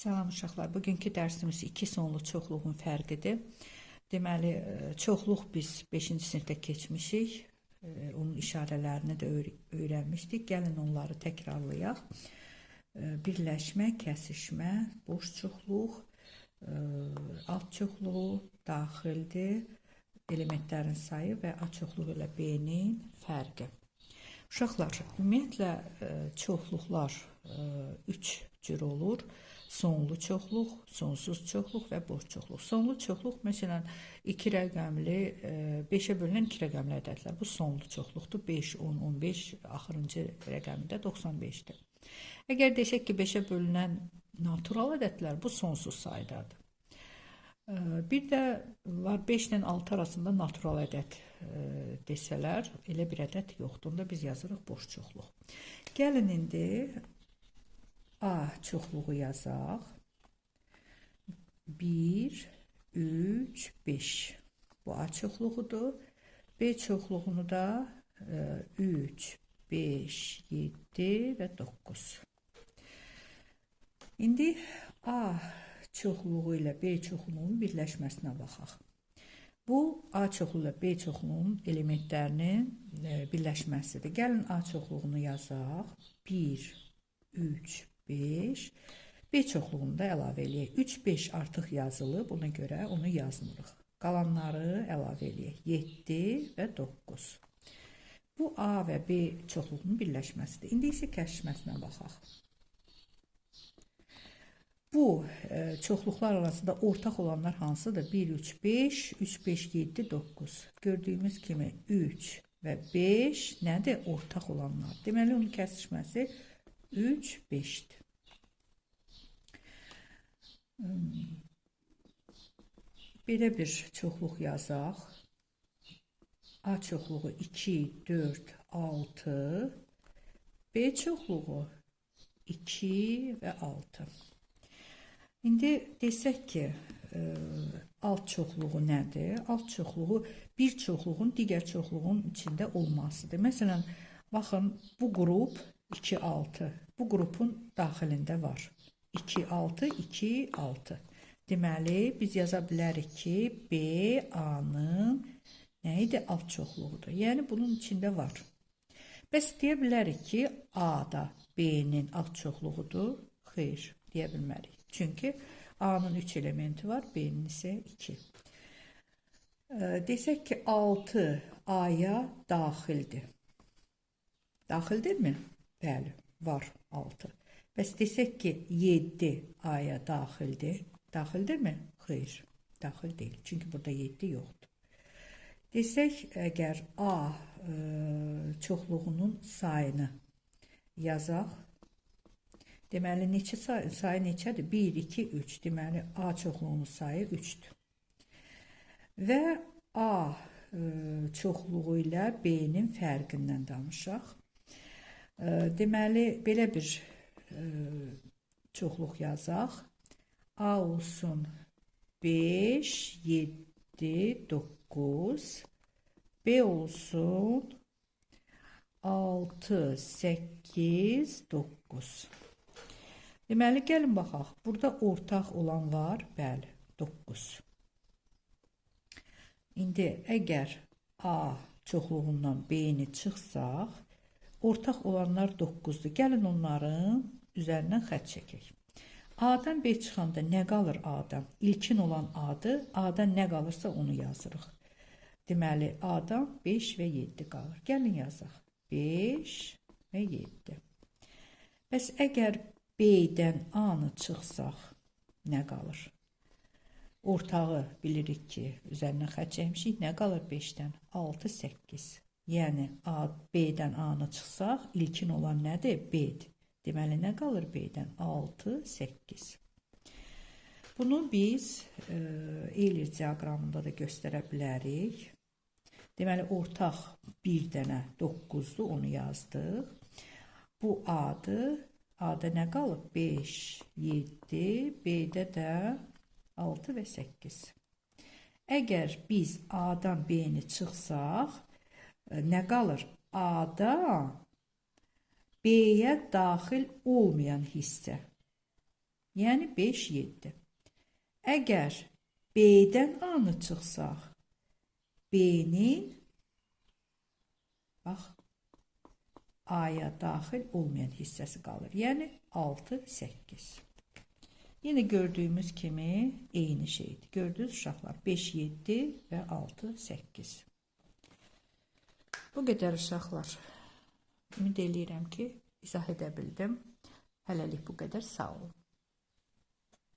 Salam uşaqlar. Bugünkü dərsimiz iki sonlu çoxluğun fərqidir. Deməli, çoxluq biz 5-ci sinifdə keçmişik. Onun işarələrini də öyrənmişdik. Gəlin onları təkrarlayaq. Birləşmə, kəsişmə, boş çoxluq, alt çoxluğu daxildir, elementlərin sayı və A çoxluğu ilə B-nin fərqi. Uşaqlar, ümumiyyətlə çoxluqlar 3 cür olur. Sonlu çoxluq, sonsuz çoxluq və boş çoxluq. Sonlu çoxluq, məsələn, 2 rəqəmli, 5-ə bölünən 2 rəqəmli ədədlər. Bu sonlu çoxluqdur. 5, 10, 15, axırıncı rəqəmi də 95-dir. Əgər desək ki, 5-ə bölünən natural ədədlər, bu sonsuz saydadır. Bir də var 5 ilə 6 arasında natural ədəd desələr, elə bir ədəd yoxdur. Onda biz yazırıq boş çoxluq. Gəlin indi A çoxluğu yazaq. 1, 3, 5. Bu A çoxluğudur. B çoxluğunu da 3, 5, 7 və 9. İndi A çoxluğu ilə B çoxluğunun birləşməsinə baxaq. Bu A çoxluğu ilə B çoxluğunun elementlərinin birləşməsidir. Gəlin A çoxluğunu yazaq. 1, 3, 5. B çoxluğunu da əlavə eləyək. 3, 5 artıq yazılıb, ona görə onu yazmırıq. Qalanları əlavə eləyək. 7 və 9. Bu A və B çoxluğunun birləşməsidir. İndi isə kəsişməsinə baxaq. Bu çoxluqlar arasında ortaq olanlar hansıdır? 1, 3, 5, 3, 5, 7, 9. Gördüyümüz kimi 3 və 5 nədir? Ortaq olanlar. Deməli, onun kəsişməsi 3, 5-dir. Belə bir çoxluq yazaq. A çoxluğu 2, 4, 6. B çoxluğu 2 və 6. İndi desək ki, alt çoxluğu nədir? Alt çoxluğu bir çoxluğun digər çoxluğun içində olmasıdır. Məsələn, baxın, bu qrup 2, 6. Bu qrupun daxilində var. 2, 6, 2, 6. Deməli, biz yaza bilərik ki, B, A-nın nə idi? Alt çoxluğudur. Yəni, bunun içində var. Bəs deyə bilərik ki, A da B-nin alt çoxluğudur? Xeyr, deyə bilmərik. Çünki A-nın 3 elementi var, B-nin isə 2. Desək ki, 6 A-ya daxildir. Daxildirmi? Bəli, var 6. Bəs desək ki, 7 A-ya daxildir. Daxildirmi? Xeyr, daxil deyil. Çünki burada 7 yoxdur. Desək, əgər A çoxluğunun sayını yazaq, deməli, neçə sayı neçədir? 1, 2, 3. Deməli, A çoxluğunun sayı 3-dür. Və A çoxluğu ilə B-nin fərqindən danışaq. Deməli, belə bir çoxluq yazaq. A olsun 5, 7, 9. B olsun 6, 8, 9. Deməli, gəlin baxaq. Burada ortaq olan var. Bəli, 9. İndi əgər A çoxluğundan B-ni çıxsaq, ortaq olanlar 9-dur. Gəlin onların üzərindən xətt çəkək. A-dan B çıxanda nə qalır A-dan? İlkin olan A-dır. A-dan nə qalırsa onu yazırıq. Deməli, A-dan 5 və 7 qalır. Gəlin yazaq. 5 və 7. Bəs əgər B-dən A-nı çıxsaq, nə qalır? Ortağı bilirik ki, üzərindən xətt çəkmişik. Nə qalır 5-dən? 6, 8. Yəni, B-dən A-nı çıxsaq, ilkin olan nədir? B-dir. Deməli, nə qalır B-dən? 6, 8. Bunu biz Euler diaqramında da göstərə bilərik. Deməli, ortaq bir dənə 9-dur, onu yazdıq. Bu A-dır. A-da nə qalıb? 5, 7, B-də də 6 və 8. Əgər biz A-dan B-ni çıxsaq, nə qalır? A-da B-yə daxil olmayan hissə. Yəni 5, 7. Əgər B-dən A-nı çıxsaq, B-nin bax A-ya daxil olmayan hissəsi qalır. Yəni 6, 8. Yenə gördüyümüz kimi eyni şeydir. Gördünüz uşaqlar 5, 7 və 6, 8. Bu qədər uşaqlar. Ümid eləyirəm ki, izah edə bildim. Hələlik bu qədər. Sağ olun.